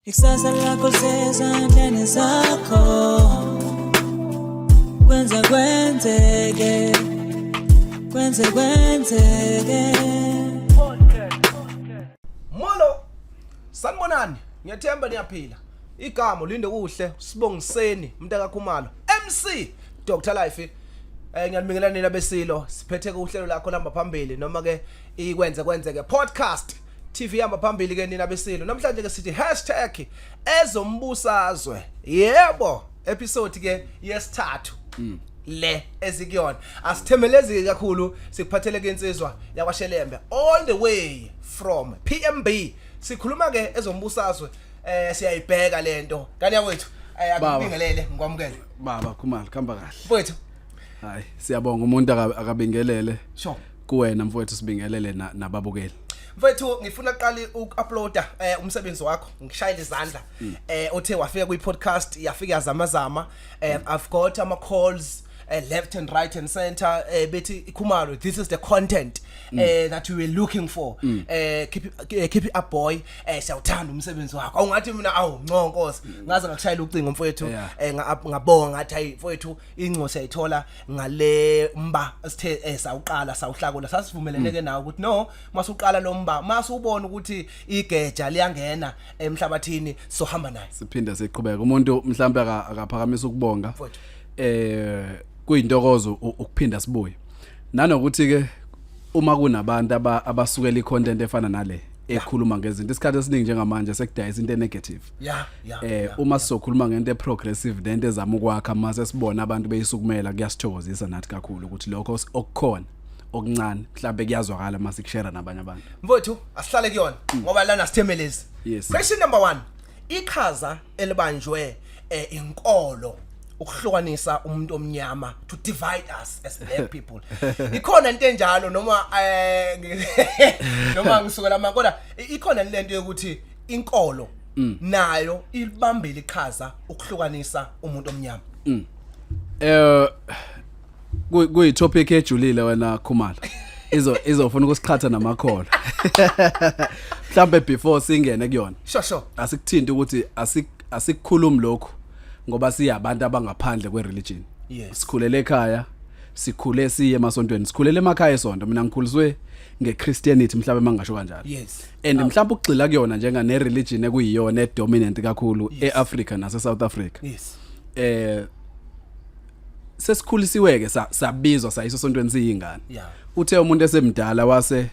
Ikusasa lakho lisezandleni zakho. Kwenze kwenzeke, kwenze kwenzeke. Molo. Sanibonani. Ngiyathemba niyaphila. Igama Lindokuhle Sibongiseni mntakaKhumalo. MC Dr Life. Ngiyanibingelela nina besilo. Siphethe uhlelo lakho lamba phambili noma ke ikwenze kwenzeke podcast. TV ihamba phambili ke nina besilo. Namhlanje ke sithi #ezombusazwe. Yebo, episode ke yesithathu. Le ezikuyona asithembelezi kakhulu, sikuphathele ke insizwa yakwaShelembe all the way from PMB. Sikhuluma ke ezombusazwe, siyayibheka lento kani yakwethu. Baba. Akubingelele, ngikwamukele. Baba Khumalo, khamba kahle. Mfowethu. Hayi, siyabonga, umuntu akabingelele kuwena mfowethu, sibingelele nababukeli. Mfowethu, ngifuna uqala uku-uploada umsebenzi wakho, ngishayele izandla. Uthe wafika kwi podcast, yafika yazamazama. I've got ama calls left and right and center, bethi, "Ikhumalo, this is the content that we were looking for. Keep it up, boy. Siyawuthanda umsebenzi wakho." Awungathi mina, awu nco nkosi, ngaze ngakushayela ucingo, mfowethu. Ngabonga, ngathi, "Hayi mfowethu, incosi yayithola ngale mba sithe sawuqala sawuhlakula." Sasivumelene ke nawe ukuthi no, masuqala lo mba, masubona ukuthi igeja liyangena emhlabathini, sohamba naye. Siphinde siqhubeke. Umuntu mhlambe akaphakamisa ukubonga. Mfowethu. Kuyintokozo ukuphinda sibuye. Nanokuthi ke uma kunabantu abasukela icontent efana nale ekhuluma ngezinto, isikhathi esiningi njengamanje sekudayisa into enegative. Uma sizokhuluma ngento eprogressive nento ezama ukwakha, mase sibona abantu beyisukumela, kuyasithokozisa nathi kakhulu ukuthi lokho okukhona okuncane mhlawumbe kuyazwakala mase kushare nabanye abantu. Mfowethu, asihlale kuyona ngoba lana sithembelezi. Question number 1, iqhaza elibanjwe inkolo ukuhlukanisa umuntu omnyama, to divide us as black people, ikhona into enjalo noma ngisukela manje, kodwa ikhona lento yokuthi inkolo nayo ilibambile iqhaza ukuhlukanisa umuntu omnyama? Kuyi topic ejulile wena Khumalo, izofuna ukusiqhatha namakholwa mhlambe. Before singene kuyona, asikuthinti ukuthi asikukhulumi lokhu ngoba siyabantu abangaphandle kwereligion. Sikhulele ekhaya, sikhule siye emasontweni, sikhulele emakhaya esonto. Mina ngikhuliswe ngeChristianity, mhlawumbe mangasho kanjalo. And mhlawumbe ukugxila kuyona njenga nereligion ekuyiyona edominant kakhulu eAfrica nase South Africa. Sesikhulisiwe ke, sabizwa sayiswa esontweni siyingane. Uthe umuntu esemdala wase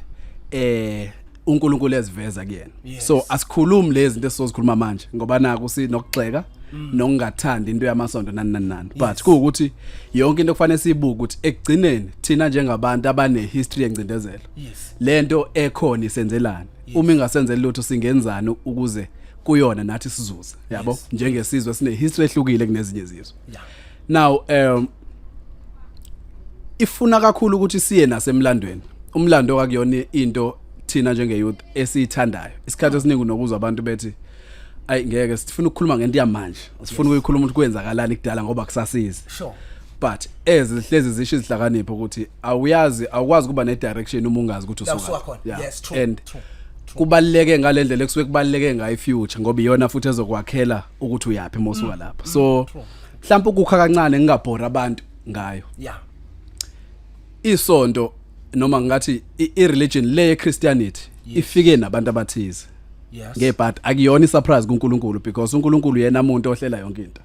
uNkulunkulu eziveza kuyena. So asikhulumi lezi zinto esizozikhuluma manje ngoba naku sinokugxeka nokungathandi into yamasonto, nani nani nani, but kuwukuthi yonke into kufanele siyibuke ukuthi ekugcineni thina njengabantu abane history yencindezelo, lento ekhona isenzelani? Uma ingasenzeli lutho, singenzani ukuze kuyona nathi sizuze, yabo, njengesizwe sine history ehlukile kunezinye izizwe? Now ifuna kakhulu ukuthi siye nasemlandweni. Umlando kakuyona into thina njenge youth esiyithandayo. Isikhathi esiningi nokuzwa abantu bethi, "Ayi ngeke, sifuna ukukhuluma ngento yamanje, sifuna ukuyikhuluma ukuthi kwenzakalani kudala ngoba kusasiza." But ezihlezi zisho izihlakanipho ukuthi awuyazi, awukwazi kuba ne direction uma ungazi ukuthi La usuka usuka khona. Yes, true, And true. kubaluleke ngalendlela ekusuke kubaluleke ngayo ifuture, ngoba iyona futhi ezokwakhela ukuthi uyapi mosuka lapha. So mhlawumbe ukukha kancane, ngingabhora abantu ngayo. Isonto, noma ngathi i-religion le ye-Christianity, ifike nabantu abathize ngebhadi. Akuyona isurprise kuNkulunkulu because uNkulunkulu yena umuntu ohlela yonke into.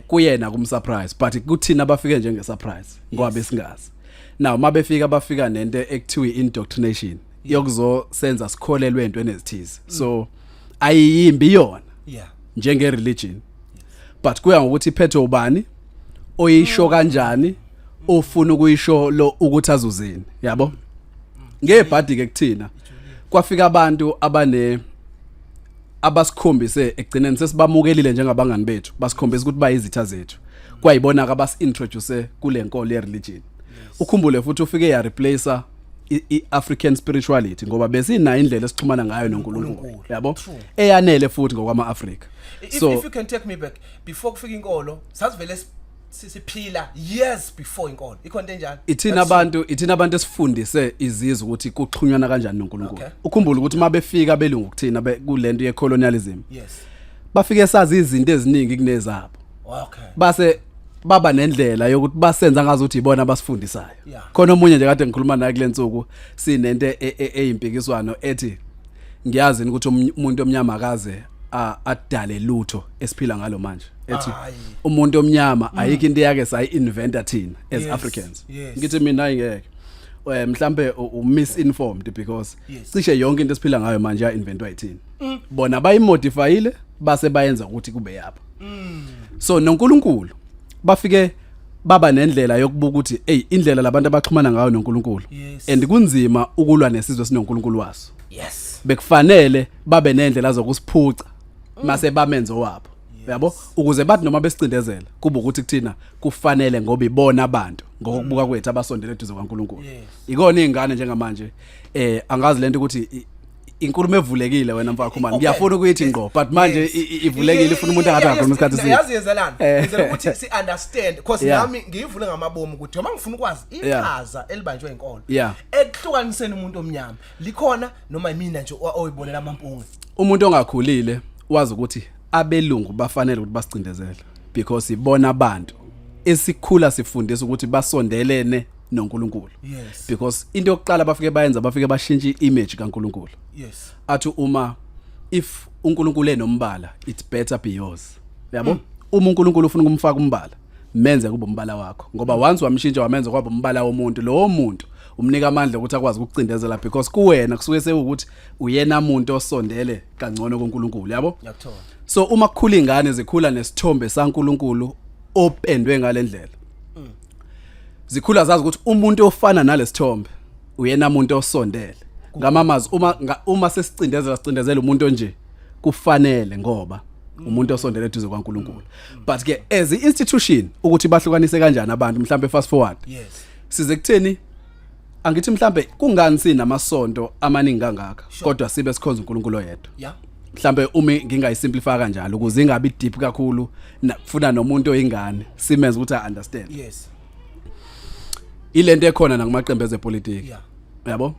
Kuyena kumsurprise, but kuthina abafike njenge surprise ngoba besingazi. Now mabefika, bafika nento ekuthiwa indoctrination yokuzosenza sikholelwe entweni ezithize. So ayiyimbi yona njenge religion, but kuya ngokuthi iphethe ubani, oyisho kanjani, ufuna ukuyisho lo ukuthi azuzini, yabo. Ngebhadi ke kuthina kwafika abantu abane abasikhombise, ekugcineni sesibamukelile njengabangani bethu, basikhombisa ukuthi bayizitha zethu. Kwayibona ke abasi-introduce kule nkolo ye-religion. Ukhumbule futhi ufike ya replace i-African spirituality ngoba besinayo indlela esixhumana ngayo noNkulunkulu, uNkulunkulu. yabo, True. eyanele futhi ngokwama-Afrika. If, So if you can take me back before kufika inkolo, sasivele Siphila years before inkolo, ikhona into enjalo. Ithina abantu esifundise izizwe ukuthi kuxhunywana kanjani noNkulunkulu. Ukhumbule ukuthi mabefika belungu kuthina kulento ye colonialism, bafike sazi izinto eziningi kunezabo. Base baba nendlela yokuthi basenza ngazi ukuthi ibona abasifundisayo. Khona omunye nje kade ngikhuluma naye kulensuku, sinento eyimpikiswano ethi ngiyazi ukuthi umuntu omnyama akaze adale lutho esiphila ngalo manje, ethi Hhayi. umuntu omnyama ayikho into eyake sayi-inventa thina as Africans. Ngithi mina ayingeke, mhlambe u-misinformed because cishe yonke into esiphila ngayo manje ya-inventwa yithina. Bona bayimodifyile base bayenza ukuthi kube yabo. So noNkulunkulu bafike baba nendlela yokubuka ukuthi, hey, indlela labantu abaxhumana ngayo noNkulunkulu, and kunzima ukulwa nesizwe sinoNkulunkulu waso. Bekufanele babe nendlela zokusiphuca mase bamenze wabo, yabo, ukuze bathi noma besicindezela kube ukuthi kuthina kufanele, ngoba ibona abantu ngokubuka kwethu abasondele eduze kwaNkulunkulu. Ikona izingane njengamanje, angazi lento ukuthi inkulumo evulekile wena mfakho mani. Ngiyafuna ukuyithi ngqo, but manje ivulekile, ifuna umuntu angathi akakhuluma isikhathi eside. Yazi yenzelani? Yenzela ukuthi si understand, because nami ngiyivule ngamabomu ukuthi noma ngifuna ukwazi iqhaza elibanjwe inkolo ekuhlukaniseni umuntu omnyama likhona noma imina nje oyibonela amampunge. Umuntu ongakhulile wazi ukuthi abelungu bafanele ukuthi basicindezele because ibona abantu esikhula sifundisa ukuthi basondelene noNkulunkulu, because into yokuqala bafike bayenza, bafike bashintshe i-image kaNkulunkulu. Athi uma if uNkulunkulu enombala, it better be yours, yabo. Uma uNkulunkulu ufuna ukumfaka umbala, menze kube umbala wakho, ngoba once wamshintsha wamenza kwaba umbala womuntu, lowo muntu umnika amandla ukuthi akwazi ukucindezela, because kuwena kusuke sewukuthi uyena umuntu osondele kangcono kuNkulunkulu, yabo. Ngiyakuthola. So uma kukhula ingane, zikhula nesithombe saNkulunkulu opendwe ngalendlela. Zikhula zazi ukuthi umuntu ofana nalesithombe uyena umuntu osondele. Ngamamazi uma sesicindezela, sicindezela umuntu onje kufanele, ngoba umuntu osondele eduze kwaNkulunkulu. But ke as i-institution ukuthi bahlukanise kanjani abantu, mhlambe fast forward size kutheni, angithi mhlambe kungani sinamasonto amaningi kangaka kodwa sibe sikhonza uNkulunkulu oyedwa? Mhlambe uma ngingayisimplify kanjalo ukuze ingabi deep kakhulu, kufuna nomuntu oyingane simenze ukuthi a understand. Ilento ekhona nakumaqembu ezepolitiki, yabo.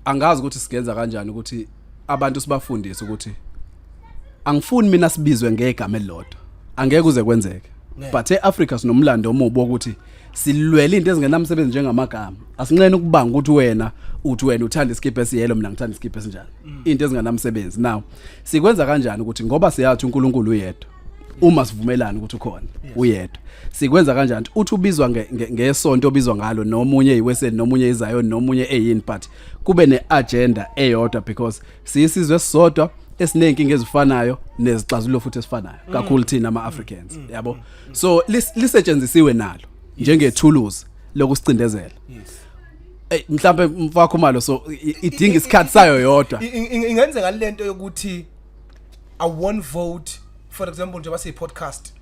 Angazi ukuthi singenza kanjani ukuthi abantu sibafundise ukuthi angifuni mina sibizwe ngegama elilodwa, angeke kuze kwenzeke. But eAfrica sinomlando omubi wokuthi silwele into ezingenamsebenzi njengamagama. Asinqene ukubanga ukuthi wena uthi wena uthanda iskipa esiyellow, mina ngithanda iskipa esinjani, into ezingenamsebenzi. Now sikwenza kanjani ukuthi, ngoba siyathi uNkulunkulu uyedwa, uma sivumelana ukuthi ukhona uyedwa, sikwenza kanjani uthi ubizwa ngesonto obizwa ngalo, nomunye yiweseni, nomunye iZion, nomunye eyini, but kube neagenda eyodwa, because siyisizwe esisodwa esinenkinga ezifanayo nezixazululo futhi esifanayo kakhulu thina ama-Africans, yabo. So lisetshenzisiwe nalo njengethuluzi lokusicindezela. Mhlambe mfakho malo, so idinga isikhathi sayo yodwa. Ingenzeka lento yokuthi I won't vote, for example, njengoba siyi podcast,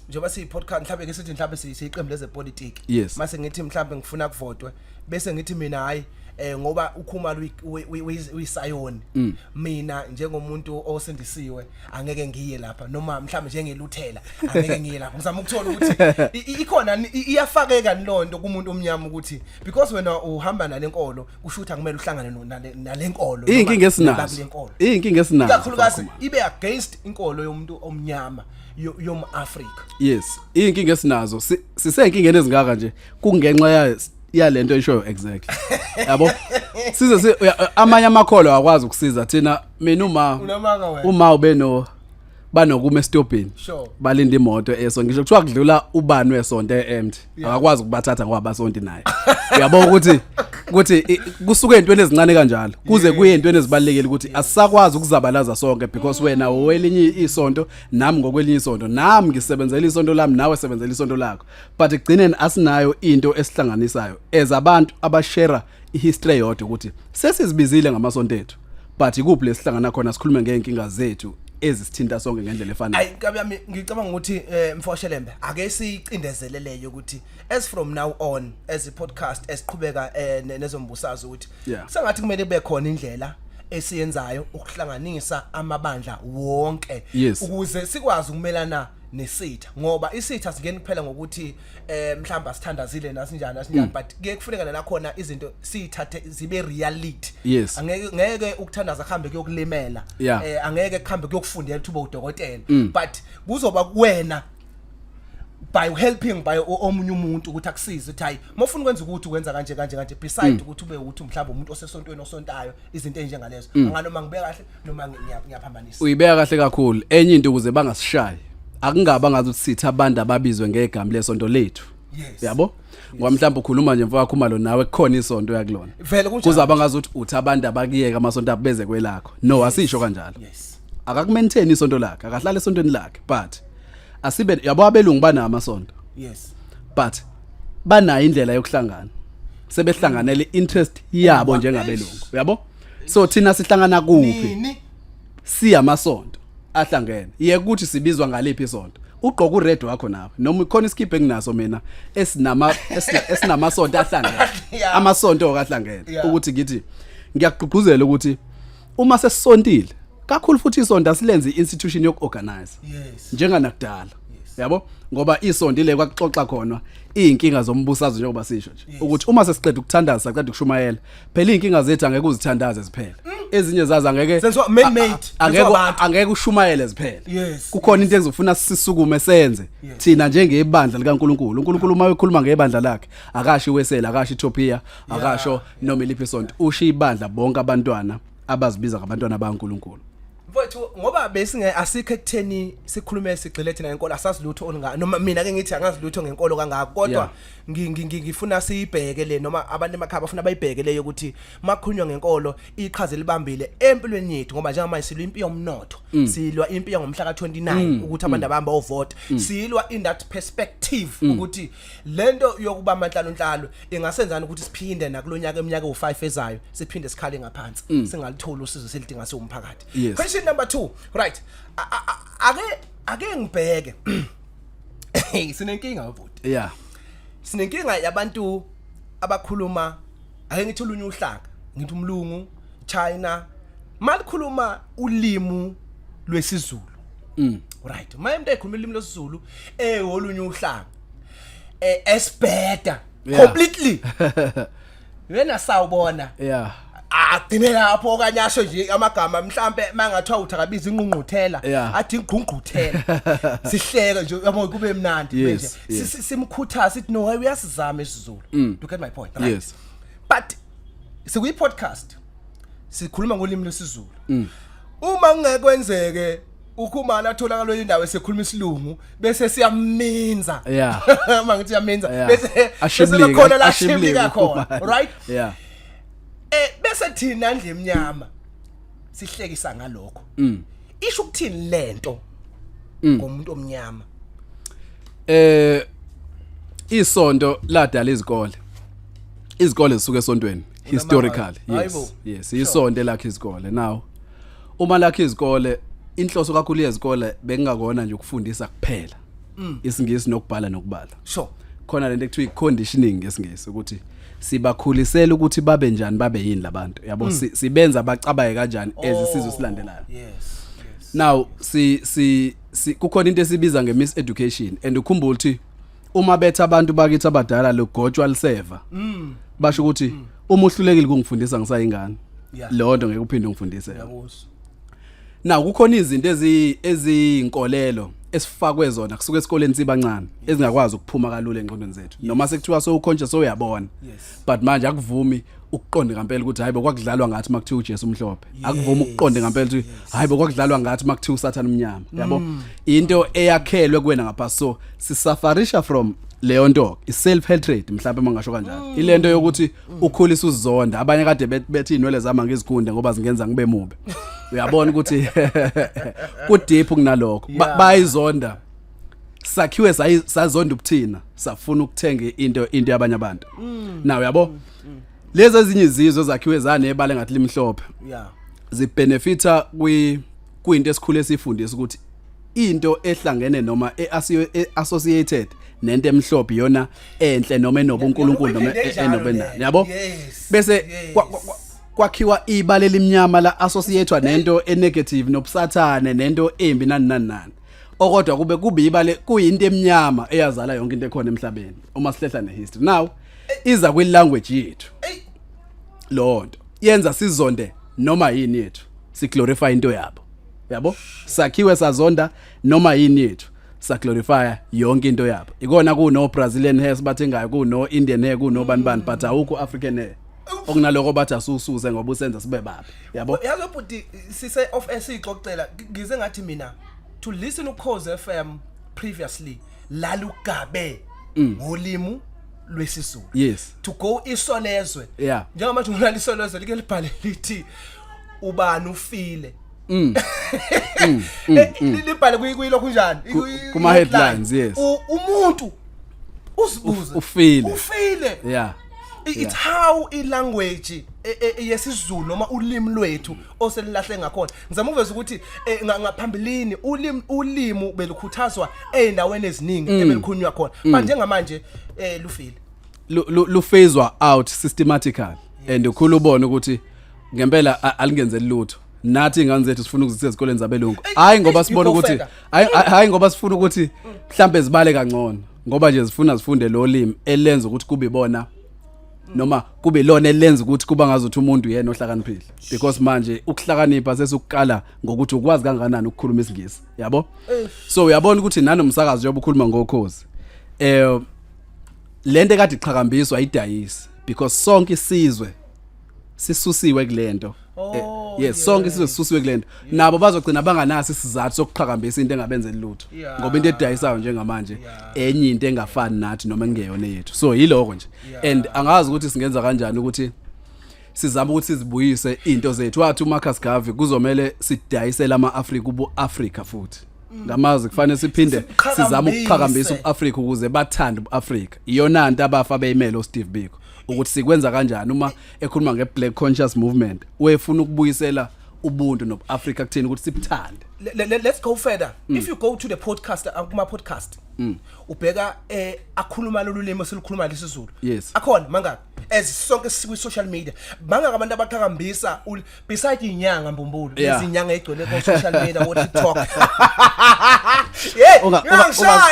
njengoba siyi podcast, mhlawumbe ke sithi mhlawumbe siyiqembu lezepolitiki, mase ngithi mhlawumbe ngifuna kuvotwe, bese ngithi mina hayi, ngoba uKhumalo uyisayoni, mina njengomuntu osindisiwe angeke ngiye lapha, noma mhlawumbe njengeluthela angeke ngiye lapha. Ngizama ukuthola ukuthi ikhona iyafakeka lonto kumuntu omnyama ukuthi because wena uhamba nalenkolo kusho ukuthi akumele uhlangane nalenkolo noma Iy'nkinga esinazo. nabakule nkolo. Iy'nkinga esinazo, Ikakhulukazi Mfakuma. ibe against inkolo yomuntu omnyama yom-Afrika. Yes, iy'nkinga esinazo, siseyinkingeni ezingaka nje kungenxa yalento eshoyo exactly, yabo. Size amanye amakholo akwazi ukusiza thina. Mina uma Unamanga wena. Uma ube no banokuma esitobhini balinda imoto eso, ngisho kuthiwa kudlula ubani wesonto e-empty, akakwazi ukubathatha ngoba basonti naye. Uyabona ukuthi kusuke ezintweni ezincane kanjalo kuze kuye ezintweni ezibalekile, ukuthi asisakwazi ukuzabalaza sonke because wena owelinye isonto, nami ngokwelinye isonto, nami ngisebenzela isonto lami, nawe sebenzela isonto lakho, but ekugcineni asinayo into esihlanganisayo as abantu abashare ihistory eyodwa, ukuthi sesizibizile ngamasonto ethu, but ikuphi lesihlangana khona sikhulume ngeenkinga zethu ezisithinta sonke ngendlela efanayo? Ayi, nkabi yami, ngicabanga ukuthi mfoshelembe ake siyicindezele ukuthi as from now on, as a podcast esiqhubeka nezombusazwe, ukuthi sengathi kumele kube khona indlela esiyenzayo ukuhlanganisa amabandla wonke ukuze sikwazi ukumelana. Nesitha, ngoba isitha singeni kuphela ngokuthi mhlawumbe asithandazile nasinjani asinjani, but kuye kufuneka nakhona izinto sithathe zibe reality. Angeke ngeke ukuthandaza kuhambe kuyokulimela. Angeke kuhambe kuyokufundela ukuthi ube udokotela, but kuzoba kuwena by helping by omunye umuntu ukuthi akusize ukuthi hayi, mawufuna ukwenza ukuthi ukwenza kanje kanje kanje, beside ukuthi ube ukuthi mhlawumbe umuntu osesontweni osontayo, izinto ezinjengalezo. Anganoma ngibeka kahle noma ngiyaphambanisa? Uyibeka kahle kakhulu. Enye into, ukuze bangasishayi, akungaba ngathi ukuthi sithi abantu ababizwe ngegama lesonto lethu. Yabo, ngoba mhlawumbe ukhuluma nje, mfowethu Khumalo, nawe kukhona isonto yakulona. Vele kunjalo. Kuzaba ngathi ukuthi uthi abantu abakuyeka amasonto abo beze kwelakho. No, asisho kanjalo. Akakumaintain isonto lakhe, akahlala esontweni lakhe, but asibe, yabo, abelungu banawo amasonto, but banayo indlela yokuhlangana, sebehlanganele interest yabo njengabelungu, uyabo? So thina sihlangana kuphi? Nini? Siyamasonto ahlangene, yeke ukuthi sibizwa ngaliphi isonto. Ugqoka ured wakho nawe, noma khona iskiphe enginaso mina esinamasonto ahlangene, amasonto ahlangene, ukuthi ngithi ngiyakugqugquzela ukuthi uma sesisontile kakhulu futhi isonto asilenze i-institution yokuorganize njenganakudala, yabo, ngoba isonto ile kwakuxoxa khona izinkinga zombusazwe, njengoba sisho nje ukuthi uma sesiqeda ukuthandaza, saqeda ukushumayela, phela izinkinga zethu angeke uzithandaze ziphele, ezinye zazo angeke Senziwa man-made, angeke senziwa abantu. Angeke ushumayele ziphele. Kukhona into ezofuna sisukume senze thina njengebandla likaNkuluNkulu. UNkulunkulu uma ekhuluma ngebandla lakhe akasho iWeseli, akasho iTopia, akasho noma iliphi isonto, usho ibandla, bonke abantwana abazibiza ngabantwana bakaNkuluNkulu. Mfowethu, ngoba besinge asikho ekutheni sikhulume sigxile thina ngenkolo, asazi lutho olunga, noma mina ke ngithi angazi lutho ngenkolo kangako, kodwa ngifuna siyibheke le, noma abantu emakhaya bafuna bayibheke le yokuthi makhulunywa ngenkolo, iqhaza elibambile empilweni yethu, ngoba njengamanje silwa impi yomnotho, silwa impi yangomhla ka29 ukuthi abantu abahamba ovota, silwa in that perspective ukuthi lento yokuba amanhlalonhlalo ingasenzani ukuthi siphinde nakulonyaka, eminyaka ewu5 ezayo, siphinde sikhale ngaphansi singalitholi usizo selidinga siwumphakathi. Question number 2, right? Ake ngibheke, sinenkinga bhuti. Sinenkinga yabantu abakhuluma, ake ngithi olunye uhlaka, ngithi umlungu, China, malikhuluma ulimi lwesiZulu, right? Maye umuntu ekhuluma ulimi lwesiZulu olunye uhlanga esibheda completely, wena sawubona, agcine lapho, okanye asho nje amagama, mhlambe mangathiwa uthi akabiza ingqungquthela, athi ingqungquthela, sihleke nje, yabo, kube mnandi nje. Simkhuthaza sithi no, hayi, uyasizama isiZulu. You get my point, right? Yes. But sikuyi podcast, sikhuluma ngolimi lwesiZulu. Uma kungekwenzeke ukhumana atholakala indawo esekhuluma isilungu, bese siyaminza, uma ngithi siyaminza, bese Ashiblike, khona la ashiblike shiblika khona, uKhumalo. right? Yeah. Bese thina ndle emnyama sihlekisa ngalokho. Isho ukuthini lento ngomuntu omnyama? Isonto ladala izikole. Izikole zisuka esontweni historically. Hayibo. Yes, isonto elakhe izikole. Now uma lakhe izikole, inhloso kakhulu yezikole bekungakona nje ukufundisa kuphela isiNgisi nokubhala nokubala. Khona lento ekuthiwa i-conditioning ngesiNgisi, ukuthi sibakhulisela ukuthi babe njani, babe yini labantu, yabo, sibenza bacabaye kanjani ezisizwe silandelayo. Now si si si kukhona into esibiza nge-miseducation, and ukhumbule ukuthi uma betha abantu bakithi abadala lugotshwa liseva, basho ukuthi uma uhlulekile kungifundisa ngisayingane, leyo nto ngeke uphinde ungifundise yona. Ngiyakuzwa. Now kukhona izinto eziyinkolelo esifakwe zona kusuka esikoleni sibancane ezingakwazi ukuphuma kalula engqondweni zethu, noma sekuthiwa sowuconscious, sowuyabona, but manje akuvumi ukuqonda ngempela ukuthi hayibo, kwakudlalwa ngathi makuthiwa uJesu umhlophe. Akuvumi ukuqonda ngempela ukuthi hayibo, kwakudlalwa ngathi makuthiwa uSathane umnyama, yabo, into eyakhelwe kuwena ngapha. So sisufferisha from leyo nto, i self hatred mhlawumbe mangasho kanjalo, ilento yokuthi ukhulisa uzonda abanye kade bethi inwele zami ngizigunde ngoba zingenza ngibe mubi. Uyabona ukuthi ku deep kunalokho. Bayizonda, sakhiwe sazonda ubuthina, safuna ukuthenga into yabanye abantu. Now yabo lezi ezinye izizwe zakhiwe zanebala engathi limhlophe, zibenefita kuyinto esikhulu esifundisa ukuthi into ehlangene noma e-associated nento emhlophe iyona enhle noma enobuNkulunkulu noma Into enjalo enobenani, leyo. yabo. Bese kwakhiwa ibala elimnyama la associatewa nento enegative nobusathane nento embi, nani nani nani. Okodwa kube kubiba le kuyinto emnyama eyazala yonke into ekhona emhlabeni uma sihlehla nehistory. Now iza kwi language yethu. Lonto yenza sizonde noma yini yethu, siglorify into yabo. Yabo? Sakhiwe sazonda noma yini yethu, saglorify yonke into yabo. Ikona kuno Brazilian hair sibathengayo, kuno Indian hair, kuno bani bani, but awukho African hair. Okunaloko bathi asususe ngoba usenza sibe babi. Yabo? Yazi bhuti, sise off air sixoxela, ngize ngathi mina to listen uKhozi FM previously lalugabe ngolimi lwesiZulu. To go Isolezwe. Njengamanje ngilala Isolezwe like libhale lithi ubani ufile. Libhale kuyilokhu njani? Kuma headlines, yes. Umuntu uzibuze Ufile. Ufile. It's how ilanguage yesiZulu noma ulimi lwethu oselilahle ngakhona. Ngizama ukuveza ukuthi ngaphambilini ulimi belukhuthazwa ezindaweni eziningi ebelikhulunywa khona, but njengamanje lufile. Lufezwa out systematically and ukhulu ubone ukuthi ngempela alingenzeli lutho. Nathi ingane zethu sifuna ukuzisa ezikoleni zabelungu, hayi ngoba sibona ukuthi, hayi ngoba sifuna ukuthi mhlambe zibale kangcono, ngoba nje zifuna zifunde lo limi elenza ukuthi kube bona noma kube lona elenza ukuthi kuba ngazuthi umuntu yena ohlakaniphile, because manje ukuhlakanipha sesukukala ngokuthi ukwazi kangakanani ukukhuluma isiNgisi, yabo. So uyabona ukuthi nanomsakazo njengoba ukhuluma ngokhozi, lento ekade iqhakambiswa idayisi, because sonke isizwe sisusiwe kulento. Yes, sonke isizwe sisusiwe kulento. Nabo bazogcina banganaso isizathu sokuqhakambisa into engabenzeli lutho, ngoba into edayisayo njengamanje enye into engafani nathi noma engeyona yethu. So yiloko nje, and angazi ukuthi singenza kanjani ukuthi sizama ukuthi sizibuyise into zethu. Wathi uMarcus Garvey kuzomele sidayisele ama-Afrika ubu-Afrika futhi ngamazi kufanele siphinde sizame ukuqhakambisa ubuAfrika ukuze bathande ubuAfrika. Iyona nto abafa beyimele uSteve Biko, ukuthi sikwenza kanjani. Uma ekhuluma ngeBlack Conscious Movement, wefuna ukubuyisela ubuntu nobuAfrika kuthini ukuthi sibuthande. Let's go further. If you go to the podcast, kuma podcast ubheka akhuluma lolu limi esilukhuluma lesiZulu, akhona mangaki? As sonke sikwi social media, mangaki abantu abaqhakambisa beside inyanga mbumbulu, izinyanga egcwele ku social media, ko TikTok? Yeah,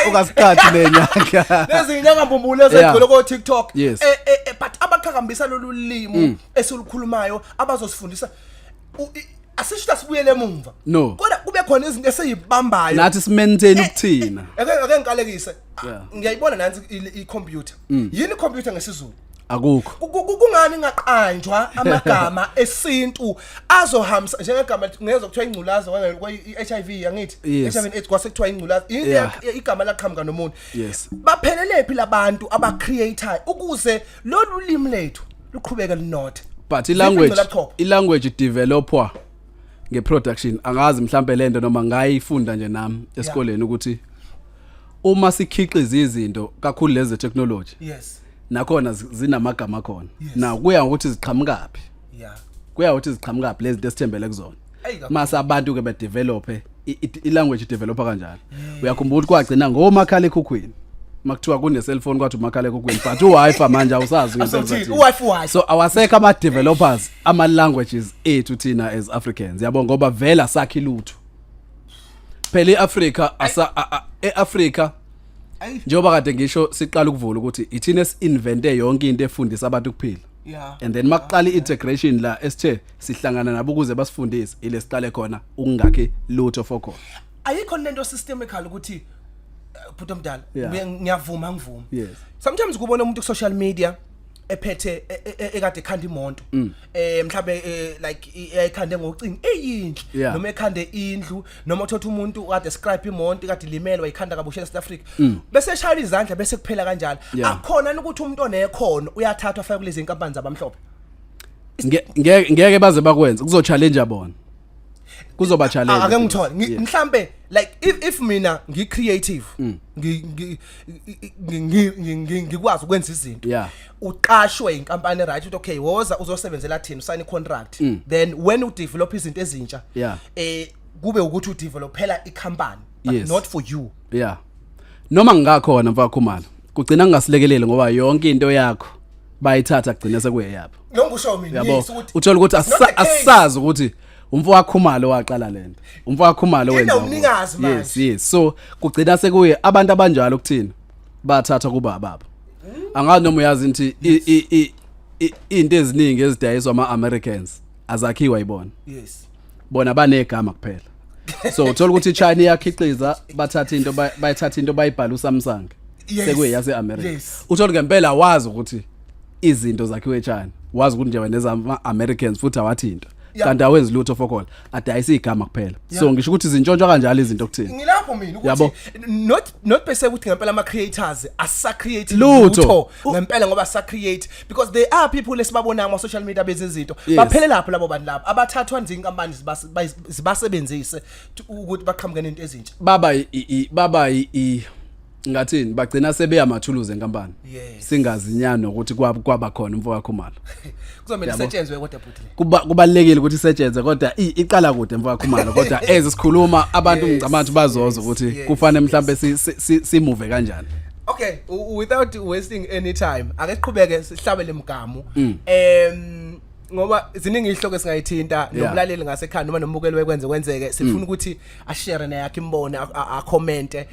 ungasiqathi lenyanga. Lezi inyanga mbumbulu ezigcwele ko TikTok, but abaqhakambisa lolu limi esilukhulumayo, abazosifundisa, asisho sibuyele emumva, kodwa kube khona izinto esiyibambayo nathi simaintain ukuthina. Ake ngikalekise. Ngiyayibona nansi i-computer. Yini i-computer ngesiZulu? Akukho. Kungani ingaqanjwa amagama esintu azohambisa njengegama ngezwe kuthiwa ingculaza i-HIV, angithi? HIV and AIDS kwase kuthiwa ingculaza. Igama laqhamuka nomuntu. Baphelele phi labantu aba-creator ukuze lolu limi lethu luqhubeke linothe? But i-language developwa ngeproduction. Angazi mhlambe lento noma ngayifunda nje nami esikoleni ukuthi uma sikhiqiza izinto kakhulu lezi technology, nakhona zinamagama khona. Now kuya ngokuthi ziqhamukaphi. Kuya ukuthi ziqhamukaphi lezi zinto esithembele kuzona. Mase abantu ke bedevelop i-language, developer kanjalo. Uyakhumbula ukuthi kwagcina ngomakhala ekhukhwini, makuthiwa kune cellphone kwathi umakhala ekhukhwini, but uWi-Fi manje awusazi. U-Wi-Fi. So awasekho ama developers ama languages ethu thina as Africans, yabo, ngoba vela sakhi lutho phela iAfrica asa eAfrica. Njengoba kade ngisho siqala ukuvula ukuthi ithina esinvente yonke into efundisa abantu ukuphila, and then makuqala i-integration la esithe sihlangana nabo ukuze basifundise, ile siqale khona ukungakhi lutho for khona. Ayikho lento systemical ukuthi, bhuti omdala, ngiyavuma, ngivuma, sometimes kubona umuntu ku social media ephethe ekade ekhanda imoto, mhlambe like eyayikhande ngocingo eyinhle, noma ekhande indlu, noma uthatha umuntu kade scrap imoto kade limele wayikhanda kabusha eSouth Africa, bese eshaya izandla, bese kuphela kanjalo. Akukhona ukuthi umuntu onekhono uyathathwa afake kulezi inkampani zabamhlophe? Ngeke baze bakwenze, kuzo challenge bona, kuzoba challenge. Ake ngithole mhlambe like if mina ngi creative, ngikwazi ukwenza izinto, uqashwe inkampani, right, ukuthi okay, woza uzosebenzela thina, usign contract, then when u develop izinto ezintsha, kube ukuthi u developela icompany but not for you. Yeah, noma ngingakhona mfakhumalo, kugcina ngingasilekeleli ngoba yonke into yakho bayithatha, kugcina sekuyeyabo. Nongisho mina, yes, ukuthi uthola ukuthi asazi ukuthi Umfo waKhumalo waqala lento, umfo waKhumalo wenza Inomnikazi manje. Yes, so kugcina sekuye abantu abanjalo kuthina bathatha kuba baba. Angazi noma uyazi ukuthi into eziningi ezidayiswa ama-Americans azakhiwa yibona. Bona banegama kuphela. So uthola ukuthi iChina iyakhiqiza, bathatha into, bayithatha into, bayibhala uSamsung, sekuyeyase America. Uthola ngempela wazi ukuthi izinto zakhiwe eChina, wazi ukuthi nje wena ezama Americans futhi awathinta, kanti awenzi lutho fokol, adayisa igama kuphela. So ngisho ukuthi zintshontshwa kanjalo izinto kuthina. Ngilapho mina Yabo. ukuthi not bese ukuthi ngempela ama creators asa create Lutho. Ngempela, ngoba sa create because there are people esibabona ama social media bezizinto. Baphele lapho labo bantu labo abathathwa nje inkampani zibasebenzise ukuthi baqhamuke nento ezintsha. Baba ngathini, bagcina sebeyamathuluzi enkampani. Singazinyana ukuthi kwaba khona umfo kaKhumalo. Kuzomela Yabo. isetshenzwe kodwa, bhuti, le. Kubalekile ukuthi isetshenzwe, kodwa iqala kude mfo kaKhumalo, kodwa eze sikhuluma abantu ngicabanga ukuthi bazoza ukuthi kufanele mhlambe simuve kanjani. Okay, without wasting any time, ake siqhubeke sihlabe lemgamu. Ngoba ziningi izihloko esingayithinta nomlaleli ngasekhaya noma nombukeli wekwenze kwenzeke, sifuna ukuthi ashare neyakhe imbono, acommente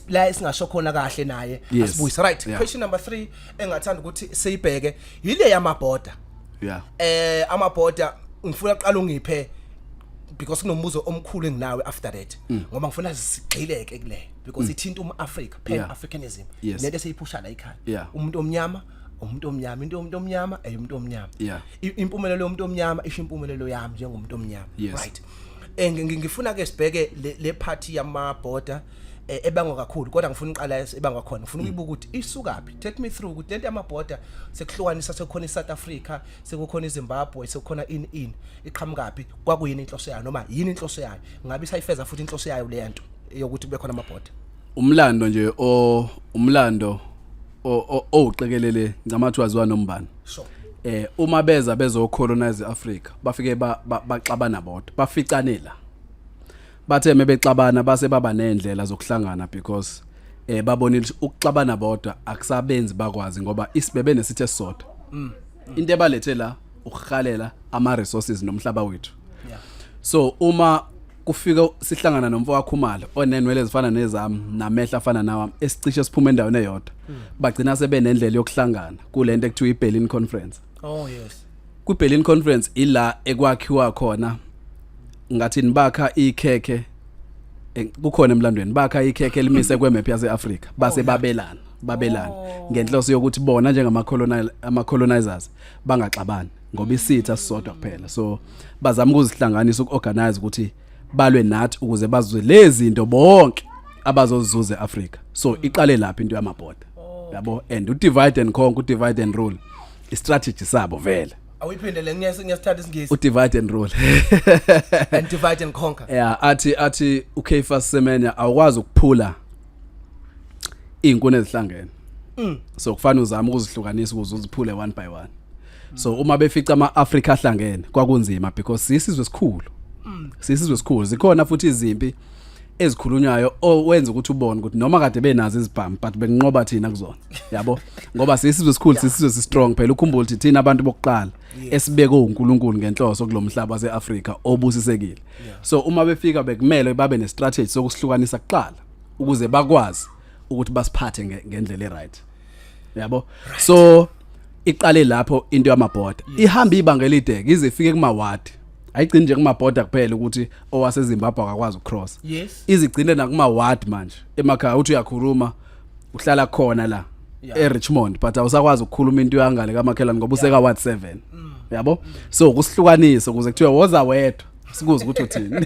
la singasho khona kahle naye asibuyise. Right. Question number 3 engathanda ukuthi siyibheke yile yamabhoda. Amabhoda, ngifuna uqala ungiphe because kunombuzo omkhulu enginawe after that, ngoba ngifuna sigxileke kule because ithinta umAfrica, pan Africanism, lento esiyiphusha la ekhaya. Umuntu omnyama, umuntu omnyama, into yomuntu omnyama eyomuntu omnyama. Impumelelo yomuntu omnyama isho impumelelo yami njengomuntu omnyama. Right, ngifuna ke sibheke le part yamabhoda ebangwa kakhulu, kodwa ngifuna uqala ebangwa khona. Ngifuna ukuyibuka ukuthi isukaphi. Take me through ukuthi lento yamabhoda sekuhlukanisa, sekukhona iSouth Africa, sekukhona iZimbabwe, sekukhona in iqhamukaphi, kwakuyini inhloso yayo noma yini inhloso yayo, ngabe isayifeza futhi inhloso yayo le nto yokuthi kube khona amabhoda? Umlando nje, o umlando owuqikelele ngicamathi waziwa nombani. Uma beza bezocolonize iAfrica, bafike baxabana bodwa, baficane la. Bathe mebexabana base baba nendlela zokuhlangana because babonile ukuthi ukuxabana bodwa akusabenzi bakwazi, ngoba isibebe nesithe sisodwa. Into ebalethe la ukuhalela ama resources nomhlaba wethu. So uma kufika sihlangana nomfo kaKhumalo onenwele ezifana nezami namehla afana nawami, esicishe siphume endaweni eyodwa, bagcina sebenendlela yokuhlangana kulento ekuthiwa iBerlin Conference. Oh yes. KwiBerlin Conference ila ekwakhiwa khona, ngathi nibakha ikhekhe, kukhona emlandweni, bakha ikhekhe elimise kwemap yaseAfrica, base babelana ngenhloso yokuthi bona njengama colonial ama colonizers bangaxabani, ngoba isitha sisodwa kuphela. So bazama ukuzihlanganisa, ukuorganize ukuthi balwe nathi ukuze bazwe lezi zinto bonke abazozuza eAfrica. So iqale lapha into yamabhoda, yabo, and udivide and conquer, udivide and rule, istrategy sabo vele. Awuyiphinde le, ngiyasithatha isiNgisi. Udivide and rule. And divide and conquer. Yeah, athi uCaiphus Semenya, awukwazi ukuphula izinkuni ezihlangene, so kufanele uzame ukuzihlukanisa ukuze uziphule one by one. So uma befica ama-Afrika ahlangene kwakunzima because sisizwe esikhulu, sisizwe esikhulu. Zikhona futhi izimpi ezikhulunywayo owenza ukuthi ubone ukuthi noma kade benazo izibhamu, but benqoba thina kuzona, yabo, ngoba sisizwe esikhulu, sisizwe si-strong phela. Ukhumbule ukuthi thina abantu bokuqala esibekwe uNkulunkulu ngenhloso kulomhlaba waseAfrika obusisekile. So uma befika bekumele babe nestrategy sokusihlukanisa kuqala ukuze bakwazi ukuthi basiphathe ngendlela eright, yabo. So iqale lapho into yamabhoda, ihamba ibanga elide ize ifike kumawadi. Ayigcini nje kumabhoda kuphela ukuthi owaseZimbabwe akakwazi ukucross. Izigcine nakumawadi manje emakhaya, uthi uyakhuluma uhlala khona la eRichmond, but awusakwazi ukukhuluma into yangale kamakhelwane ngoba useka ward 7, yabo. So kusihlukanisa ukuze kuthiwe woza wedwa sikuze ukuthi uthini,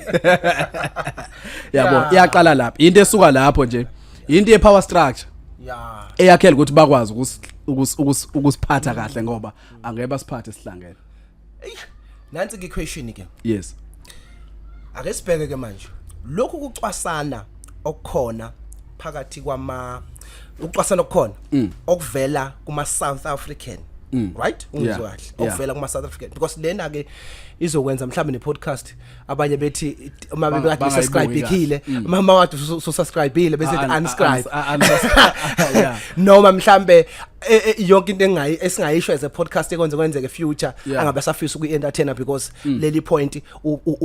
yabo. Iyaqala lapho into esuka lapho nje, into ye power structure eyakhela ukuthi bakwazi ukusiphatha kahle, ngoba angeke basiphathe sihlangene. Eyi, nansi ke question ke. Yes. Ake sibheke ke manje lokhu kucwasana okukhona phakathi kwama, ukucwasana okukhona okuvela kuma South African. Right, ungizwe kahle? Okuvela kuma South African, because lena ke izokwenza mhlawumbe ne podcast abanye bethi uma bebekade bangayibuki. subscribe-ile, uma kade su subscribe-ile bese unsubscribe, noma mhlambe yonke into engayi esingayisho as a podcast ekwenze kwenzeke future angabe safisa ukuyi-entertainer because leli point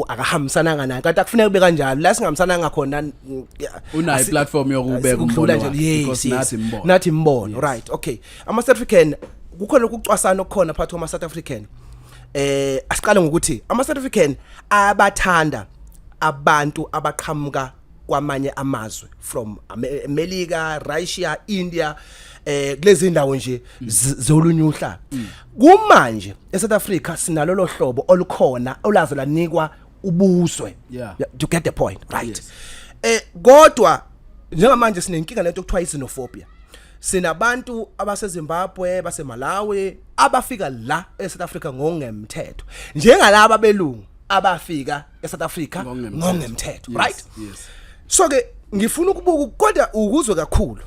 akahambisananga nayo, kanti akufuneka kube kanjalo la singahambisananga khona, yeah. Unayo i-platform yokubeka ukudlula umbono nje wakhe, yes, because nathi imbono. Nathi imbono, right. Okay, ama South African, kukhona ukucwasana okukhona phakathi kwama South African. Asiqale ngokuthi ama South African abathanda abantu abaqhamuka kwamanye amazwe from America, Russia, India, kulezi indawo nje zolunye uhlanga. Kumanje eSouth Africa sinalo lo hlobo olukhona olazo lanikwa ubuzwe. Do you get the point? Right. Yes. Kodwa njengamanje sinenkinga lento okuthiwa i-xenophobia. Sinabantu abaseZimbabwe, baseMalawi abafika la eSouth Africa ngokungemthetho, njengalaba belungu abafika eSouth Africa ngokungemthetho. Ngokungemthetho. Right. Yes. So ke ngifuna ukubuka, kodwa ukuzwe kakhulu,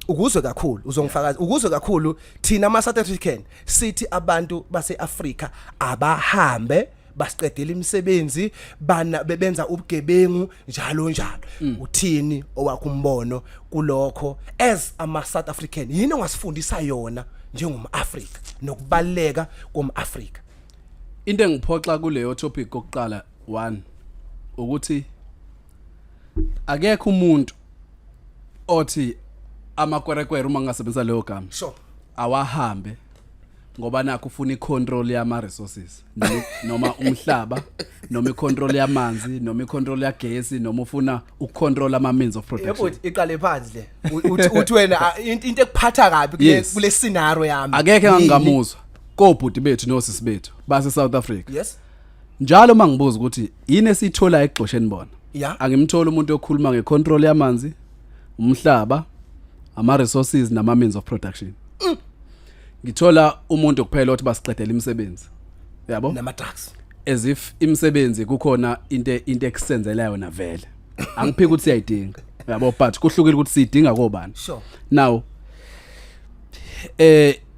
ukuzwe kakhulu, uzongifakaza, ukuzwe kakhulu, thina ama South African sithi abantu baseAfrika abahambe, basiqedela imisebenzi, bana bebenza ubugebengu njalo njalo. Uthini owakho umbono kulokho as ama South African? Yini ongasifundisa yona njengomAfrika nokubaleka komAfrika? Into engiphoxa kuleyo topic kokuqala, one, ukuthi akekho umuntu othi amakwerekwere, uma ngingasebenzisa leyo gama, awahambe ngoba nakho ufuna icontrol yama resources noma umhlaba noma icontrol yamanzi noma icontrol yagesi noma ufuna ukucontrol ama means of production. Yebo, iqale phansi le. Uthi wena into ekuphatha kabi kule kule scenario yami Akekho yini? engangamuzwa kobhuti bethu nosisi bethu base South Africa. Njalo mangibuza ukuthi yini esithola egxosheni bona, angimtholi umuntu okhuluma ngecontrol yamanzi, umhlaba, ama resources nama means of production. Ngithola umuntu kuphela othi basiqedela imisebenzi, yabo, nama drugs. As if imisebenzi kukhona into ekusenzela yona. Vele angiphiki ukuthi siyayidinga, yabo, but kuhlukile ukuthi siyidinga kobani. Now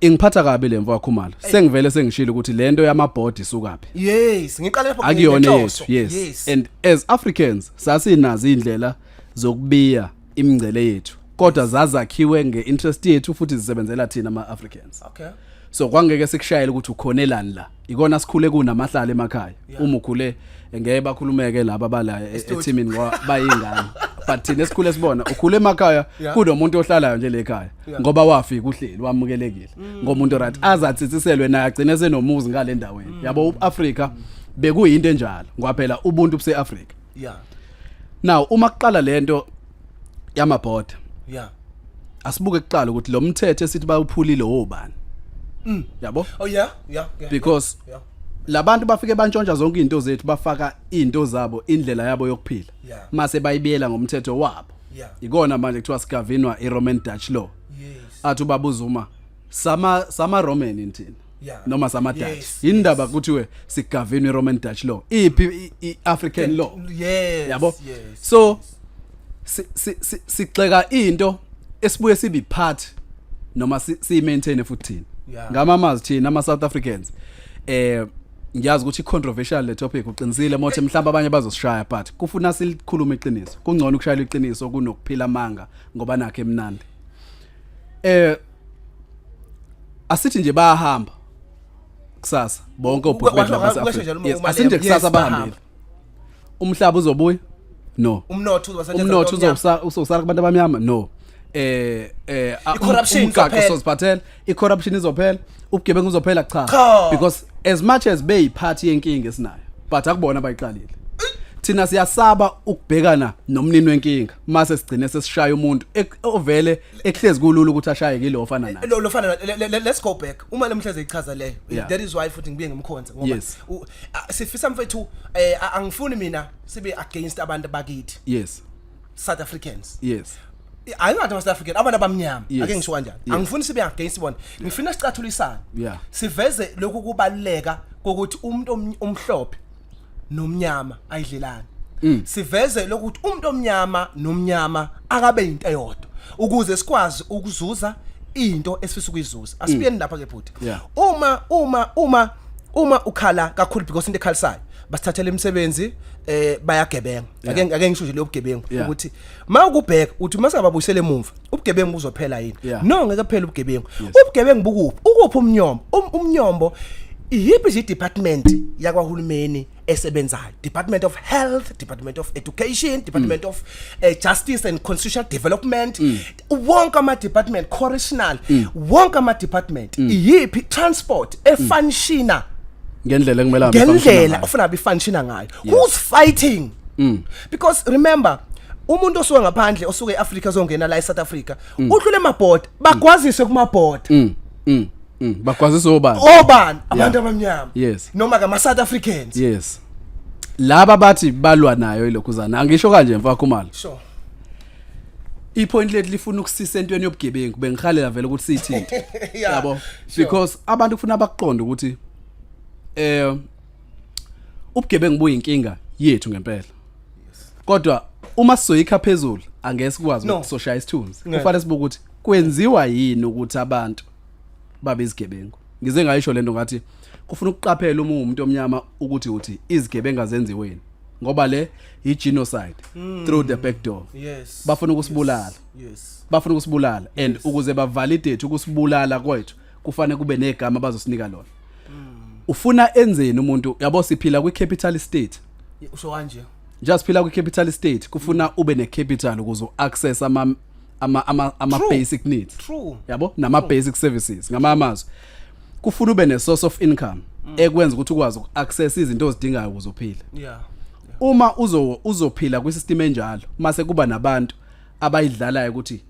ingiphatha kabi lemvo kaKhumalo. Sengivele sengishilo ukuthi lento yamabhodi isukaphi. Yes, ngiqale lapho Akuyona ngenhloso. yethu, yes. And as Africans sasinazo indlela zokubiya imingcele yethu, kodwa zazakhiwe ngeinterest yethu futhi zisebenzela thina ama Africans. So kwangeke sikushayele ukuthi ukhonelani la. Ikona sikhule kunamahlala emakhaya. Uma ukhule, ngeke bakhulumeke laba bala Esitudio. ethimini ngoba bayingane, but thina esikhule sibona ukhule emakhaya kunomuntu ohlalayo nje lekhaya ngoba wafika uhleli wamukelekile ngomuntu, right, azatsithiselwe naye agcine senomuzi ngale ndaweni, yabo. uAfrika bekuyinto enjalo ngoba phela ubuntu buse-Afrika. Now uma kuqala lento yamabhoda, asibuke kuqala ukuthi lo mthetho esithi bawuphulile wobani, yabo? Oh yeah. Because labantu bafike bantshontsha zonke izinto zethu, bafaka izinto zabo, indlela yabo yokuphila, mase bayibiyela ngomthetho wabo. Ikona manje kuthiwa sigavinwa iRoman Dutch law. Athi ubaba uZuma sama Roman inthina noma sama Dutch. Indaba kuthiwe sigavinwa iRoman Dutch law, iphi i-African law? Yabo, so sixeka into esibuye sibe part noma si maintain futhi thina ngamamazi thina ama South Africans. Ngiyazi ukuthi controversial le topic, uqinisile mothe mhlawumbe abanye bazosishaya, but kufuna silikhulume iqiniso. Kungcono ukushayela iqiniso kunokuphila amanga ngoba nakhe emnandi. Asithi nje bayahamba kusasa bonke obhuti bethu lapha Kwasho njalo e-Afrika. Yes, uma asithi nje Yes, kusasa bahamba. bahambile, umhlaba uzobuya? No. Umnotho uzoba Umnotho uzosala kubantu abamnyama? No. I-corruption Umgaqo izophela. soziphathela, i-corruption izophela, ubugebengu uzophela? Cha. Cha. Because as much as beyiphathi yenkinga esinayo, but akubona abayiqalile. Thina siyasaba ukubhekana nomnini wenkinga, mase sigcine sesishaya umuntu ovele ekuhlezi kulula ukuthi ashaye kilo ofana naye. Lo fana let's go back uma lemhleze ichaza leyo. That is why futhi ngibuye ngimkhonze ngoba sifisa mfethu, angifuni mina sibe against abantu bakithi, South Africans. Ayingathi ama South African, abantu abamnyama. Ake ngisho kanjani. Angifuni sibe against bona, ngifuna sicathulisane, siveze lokhu kubaluleka kokuthi umuntu omhlophe nomnyama ayidlelani. Siveze lokuthi umuntu omnyama nomnyama akabe into eyodwa ukuze sikwazi ukuzuza. Into esifisa ukuyizuza, asibuyeni lapha ke, bhuti. Uma ukhala kakhulu, because into ekhalisayo, basithathela imisebenzi, bayagebenga. Ake ngisho nje leyo bugebengu, ukuthi mawukubheka uthi masingababuyisele emuva, ubugebengu buzophela yini? No, ngeke kuphela ubugebengu. Ubugebengu bukuphi? Ukuphi umnyombo? Umnyombo iyiphi nje department yakwahulumeni esebenzayo? Department of Health, Department of Education, Department of Justice and Constitutional Development, wonke ama department, correctional, wonke ama department, iyiphi transport efunctiona ngendlela ekumele ahambe ngendlela function ngayo. ofuna abe functiona ngayo? Who's fighting? Because remember, umuntu osuka ngaphandle, osuka eAfrica, ozongena la eSouth Africa, udlule emabhoda, bagwaziswe kumabhoda. Bagwazisa obani? Obani? Abantu abamnyama noma ke ama South Africans. Yes, laba bathi balwa nayo ilokhuzana. Angisho kanje, mfaka Khumalo, ipoint lethu lifuna ukusisa entweni yobugebengu. Bengihalela vele ukuthi siyithinte, yabo, because abantu kufuna bakuqonde ukuthi ubugebengu buyinkinga yethu ngempela, kodwa uma sizoyikha phezulu angeke sikwazi No. ukusoshaya isithunzi. Ngeke. Kufanele sibuke ukuthi kwenziwa yini ukuthi abantu babe izigebengu. Ngize ngayisho lento, ngathi kufuna ukuqaphela uma umuntu omnyama ukuthi uthi izigebengu azenziweni, ngoba le i genocide through the back door. Bafuna ukusibulala. Bafuna ukusibulala, and ukuze bavalidate ukusibulala kwethu kufanele kube negama abazosinika lona. Ufuna enzeni umuntu? Yabo, siphila kwi capitalist state. Usho kanje. Just phila kwi capitalist state, kufuna ube ne capital ukuze access ama basic needs, yabo, nama basic services. Ngamanye amazwi, kufuna ube ne source of income ekwenza ukuthi ukwazi uku-access izinto ozidingayo ukuze uphile. Uma uzophila kwisystem enjalo, mase kuba nabantu abayidlalayo ukuthi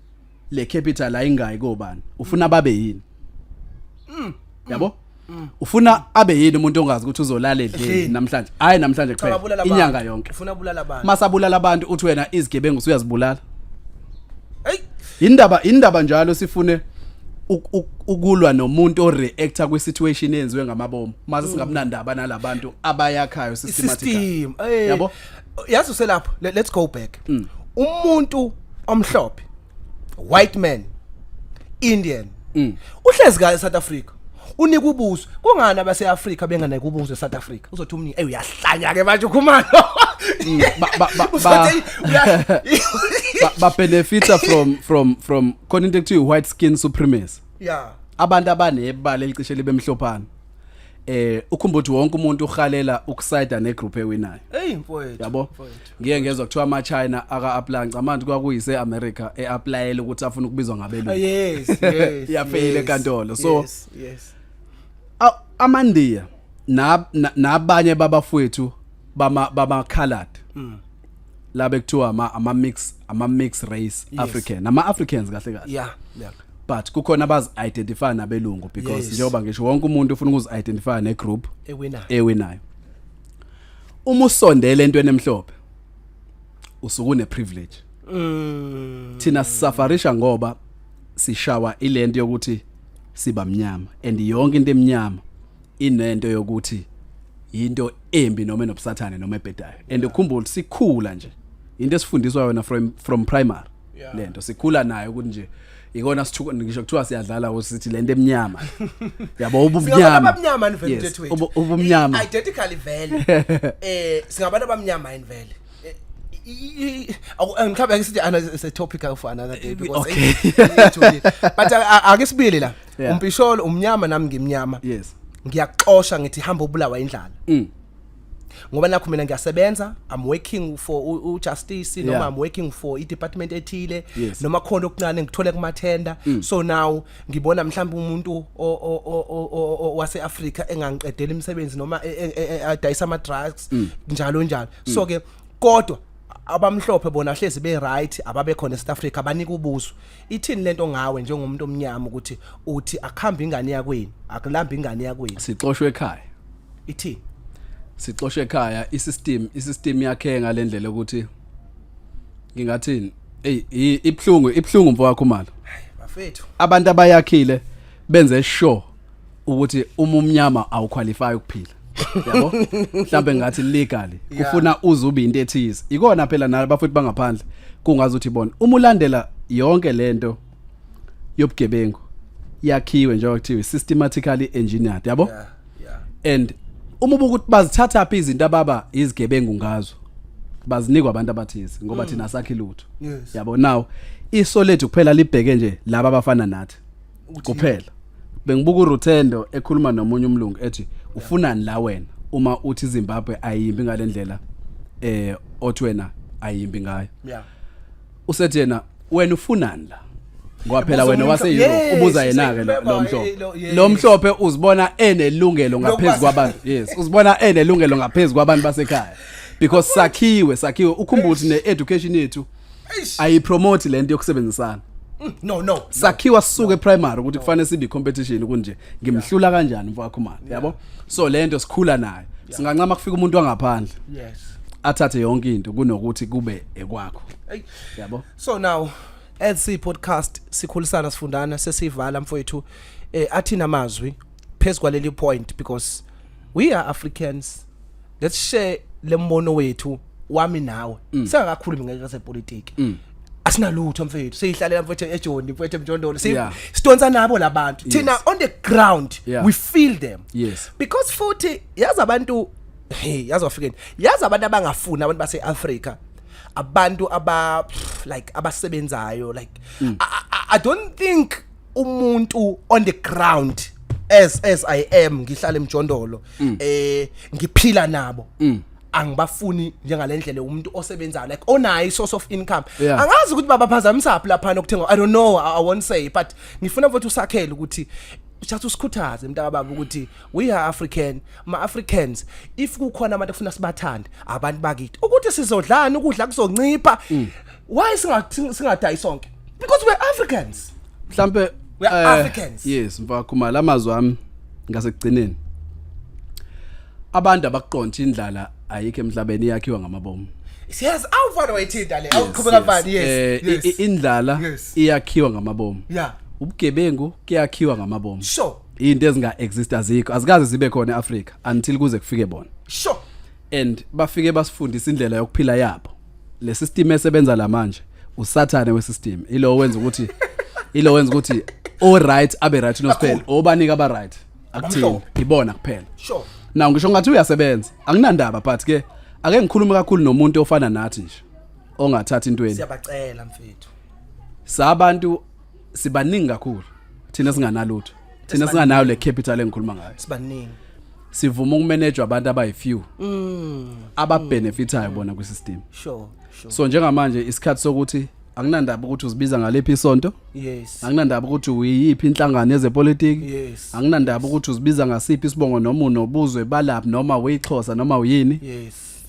le capital ayingayi kobani, ufuna babe yini? Yabo, ufuna abe yini umuntu ongazi ukuthi uzolala edleni Edleni. namhlanje? Hayi namhlanje Cha, babulala kuphela, abantu. inyanga yonke. Ufuna bulala abantu. Masabulala abantu, uthi wena izigebengu usuyazibulala. Hey. Indaba njalo sifune ukulwa nomuntu oreacta kwi-situation eyenziwe ngamabomu, mase singabunandaba nalabantu abayakhayo systematically. System, eh. Yabo? Yazi, uselapho, let's go back. Umuntu omhlophe, white man, Indian, uhlezi ka eSouth Africa, unika ubuso. Kungani abase-Afrika benganaki ubuso eSouth Africa? Uzothi umni, ey, uyahlanya ke manje ukhumalo. Uzothi, Ba benefita from khona into ekuthiwa white skin supremacy. Abantu abanebala elicishe libe mhlophana, ukhumbula ukuthi wonke umuntu uhalela ukusayida negroup ewinayo. Hey, mfowethu. Yabo. Mfowethu. Ngiye ngezwe kuthiwa ama-China aka-apply, ngicabanga ukuthi kwakuyise America e-applyela ukuthi afuna ukubizwa ngabelungu. Iyafeyila enkantolo. So amaNdiya nabanye babafowethu bama colored, labe kuthiwa ama mix race African, ama Africans kahle kahle, but kukhona abazi identify nabelungu because njengoba ngisho, wonke umuntu ufuna ukuzi identify negroup ewina ewinayo. Uma usondele entweni emhlophe, usuke une privilege. Thina sisafarisha ngoba sishawa ilento yokuthi siba mnyama, and yonke into emnyama inento yokuthi into embi noma enobusathane noma ebhedayo. And ukhumbule, sikhula nje into esifundiswa yona from primary, lento sikhula nayo ukuthi nje ikona sithuka, ngisho kuthiwa siyadlala ukuthi lento emnyama, yabo, Singabantu ubumnyama. abamnyama yini vele? Yes, mfethu? Ubumnyama. Identically vele, singabantu abamnyama yini vele? Mhlawumbe ake sithi it's a topic for another day because ijulile. But ake sibuyele la. Umpisholo umnyama, nami ngimnyama. Ngiyaxosha, ngithi hamba ubulawa indlala, ngoba nakho mina ngiyasebenza, I'm working for ujustice noma I'm working for i-department ethile, noma khona okuncane ngithole kumathenda. So now ngibona mhlawumbe umuntu wase-Afrika engangiqedela imisebenzi noma adayisa ama-drugs, njalo njalo. So ke kodwa abamhlophe bona hlezi be right, ababe khona eSouth Africa, banika ubuso. Ithini lento ngawe njengomuntu omnyama ukuthi uthi akuhambe ingane yakwenu, akulambi ingane yakwenu? Sixoshwe ekhaya. Ithini? Sixoshwe ekhaya. I-system yakhe ngalendlela ukuthi ngingathini, hey, ibhlungu, ibhlungu, mfowakho mali. Bafethu. Abantu abayakhile benze sure ukuthi uma umnyama awuqualify ukuphila, yabo, mhlambe ngathi legally kufuna uze ube into ethize. Ikona phela nalaba futhi bangaphandle kungazi ukuthi bona uma ulandela yonke lento yobugebengu. Yakhiwe njengoba kuthiwe systematically engineered, yabo. Yeah. And uma ubuka ukuthi bazithatha phi izinto ababa izigebengu ngazo, bazinikwa abantu abathize ngoba thina asakhi lutho. Yabo, now iso lethu kuphela libheke nje laba abafana nathi kuphela. Bengibuka uRutendo ekhuluma nomunye umlungu ethi, "Ufunani la wena uma uthi iZimbabwe ayimbi ngalendlela othi wena ayimbi ngayo?" Usethi yena, "Wena ufunani la?" Ngoba phela Ubuza wena umuntu wase Europe. Ubuza yena ke lo mhlophe. Lo mhlophe uzibona enelungelo ngaphezulu kwabantu. Yes, uzibona enelungelo ngaphezulu kwabantu basekhaya because sakhiwe. Ukhumbule ukuthi ne-education yethu Eish. ayipromote lento yokusebenzisana. No. Sakhiwa sisuke eprimary ukuthi kufanele sibe competition, kunje ngimhlula kanjani mfowakho mali, yabo. So lento sikhula nayo, singancama kufika umuntu wangaphandle athathe yonke into kunokuthi kube ekwakho. Hey. Yabo. So now, as si podcast sikhulisana sifundana, sesivala mfowethu, athina amazwi phezulu kwaleli point, because we are Africans, let's share lembono wethu wami nawe singakakhulumi ngeke sepolitiki. Asinalutho mfethu, siyihlalela mfethu eJoni, mfethu emjondolo. Sidonsa nabo labantu thina on the ground. We feel them because futhi yazi abantu, hey, yazi wafikeni, yazi abantu abangafuni abantu base-Africa, abantu aba like abasebenzayo, like I don't think umuntu on the ground as I am, ngihlala emjondolo, ngiphila nabo, angibafuni njengalendlela umuntu osebenzayo, like onayo i-source of income. Angazi ukuthi babaphazamisa phi lapha nokuthenga, I don't know, I won't say, but ngifuna futhi usakhele ukuthi just usikhuthaze mntaka baba ukuthi we are African, ma Africans, if kukhona abantu efuna sibathande, abantu bakithi, ukuthi sizodlana ukudla kuzoncipha, why singadayi sonke? Because we're Africans. Mhlambe. We are Africans. Yes, mfakhumala, amazwi ami ngasekugcineni, abantu abakuqonda, indlala ayikho emhlabeni, iyakhiwa ngamabomu. Yes, awufana wayithinta le, awuqhubeka mfana, yes. Indlala iyakhiwa ngamabomu. Ubugebengu kuyakhiwa ngamabomu. Into ezinga exist azikho, azikaze zibe khona eAfrica until kuze kufike bona. And bafike basifundisa indlela yokuphila yabo. Le system esebenza la manje, usathane wesystem ilo wenza ukuthi all right abe right nosiphela, obanika aba right akuthini. Abamhlophe. Ibona kuphela. Now ngisho ngathi uyasebenza, anginandaba, but ke ake ngikhulume kakhulu nomuntu ofana nathi nje ongathatha intweni. Siyabacela mfethu. Sabantu sibaningi kakhulu thina singanalutho, thina singanayo le capital engikhuluma ngayo. Sibaningi. Sivuma ukumanage abantu abayi-few ababenefitayo bona kwisystem. sure sure So njengamanje isikhathi sokuthi akunandaba ukuthi uzibiza ngaliphi isonto, akunandaba ukuthi uyiphi inhlangano yezepolitiki, akunandaba ukuthi uzibiza ngasiphi isibongo noma unobuzwe balaphi noma uyixhosa noma uyini.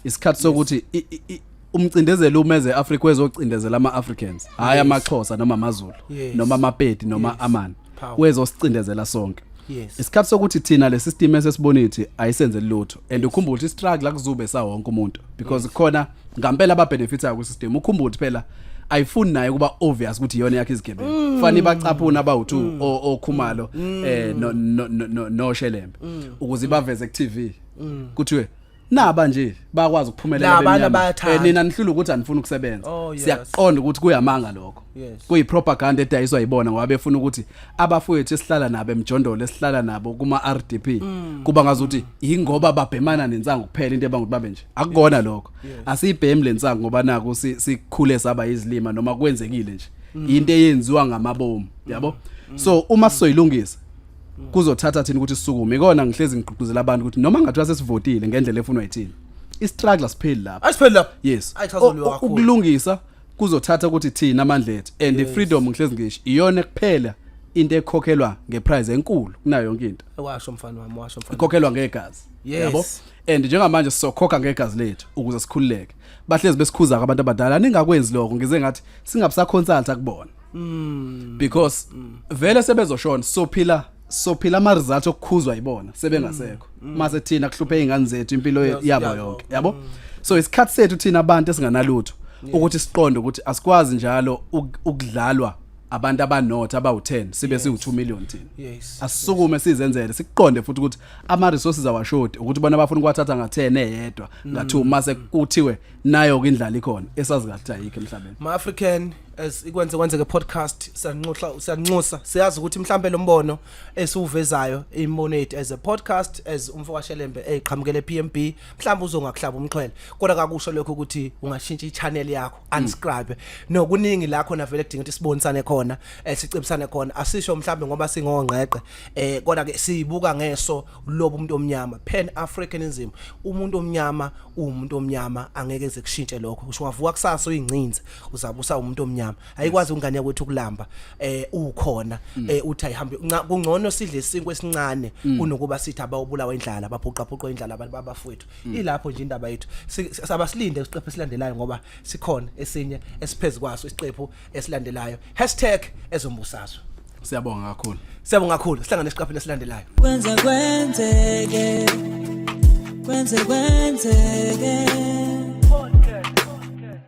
Isikhathi sokuthi umcindezelo umeze eAfrica wezocindezela ama-Africans, hayi amaXhosa noma amaZulu noma amaPedi noma amani. Power. Wezosicindezela sonke. Isikhathi sokuthi thina le system esesibonithi ayisenze lutho, and ukhumbule ukuthi struggle akuzube sa wonke umuntu because khona ngampela ababenefitayo ku system. Ukhumbule ukuthi phela ayifuni naye kuba obvious ukuthi iyona yakhe izigebengu, kufanele bacaphuna abawu2 okhumalo no Shelembe ukuze baveze ku TV kuthiwe naba nje bakwazi ukuphumelela Nabana bemnyama. bayathanda. Nina nihlula ukuthi anifuni ukusebenza. Oh, yes. Siyaqonda ukuthi kuyamanga lokho. Kuyipropaganda edayiswa yibona ngoba befuna ukuthi abafowethu esihlala nabo emjondolo, esihlala nabo kuma RDP, kuba ngazuthi ingoba babhemana nensangu kuphela into ebangukuthi babe nje. Akukona lokho. Asiyibhemi lensangu ngoba naku sikhule saba izilima noma kwenzekile nje, into eyenziwa ngamabomu, yabo. So uma sizoyilungisa kuzothatha thina ukuthi sisukume. Ikona ngihlezi ngigqugquzela abantu ukuthi noma ngathiwa sesivotile ngendlela efunwa yithina, istruggle sipheli lapho. Asipheli lapho. Yes. Ayichazoliwe kakhulu. Ukulungisa kuzothatha ukuthi thina amandla ethu and i-freedom, ngihlezi ngisho, iyona kuphela into ekhokhelwa ngeprice enkulu kunayo yonke into. Washo mfana wami, washo mfana. Ikhokhelwa ngegazi. Yabo, and njengamanje sizokhokha ngegazi lethu ukuze sikhululeke. Bahlezi besikhuza abantu abadala, ningakwenzi lokho. Ngize ngathi singabusaconsulta kubona because vele sebezoshona, sophila ama results okukhuzwa yibona sebengasekho, mase thina kuhluphe izingane zethu impilo yabo yonke, yabo. So isikhathi sethu thina abantu esinganalutho ukuthi siqonde ukuthi asikwazi njalo ukudlalwa abantu abanotha abawu10 sibe siwu2 million thina. Asisukume sizenzele, sikuqonde futhi ukuthi ama resources awashodi, ukuthi bona bafuna ukuwathatha nga10 eyedwa, nga2, mase kuthiwe nayo ke indlala ikhona esazi kahle ayikho emhlabeni. Ma African. As ikwenze kwenzeke podcast, siyanxusa, siyanxusa. Siyazi ukuthi mhlambe lo mbono esiwuvezayo, imbono yethu as a podcast, as umfo kaShelembe eqhamukele PMB, mhlambe uzongakuhlaba umxhwele, kodwa kakusho lokho ukuthi ungashintsha i-channel yakho, unsubscribe. No, kuningi la khona vele kudinga ukuthi sibonisane khona, sicebisane khona. Asisho mhlambe ngoba singongqeqe, kodwa ke siyibuka ngeso lobo umuntu omnyama, pan africanism. Umuntu omnyama uwumuntu omnyama, angeke eze kushintshe lokho. Usho wavuka kusasa uyincinze, uzabusa umuntu omnyama. Ayikwazi ingane yakwethu ukulamba ukhona uthi ayihambe. Kungcono sidle isinkwe esincane kunokuba sithi abawubulawa indlala, babhuqa bhuqa indlala abantu babafowethu. Ilapho nje indaba yethu. Sabasilinde isiqephu esilandelayo, ngoba sikhona esinye esiphezulu kwaso isiqephu esilandelayo, #ezombusazwe. Siyabonga kakhulu. Siyabonga kakhulu, sihlangane esiqephini esilandelayo. Kwenze kwenzeke, kwenze kwenzeke.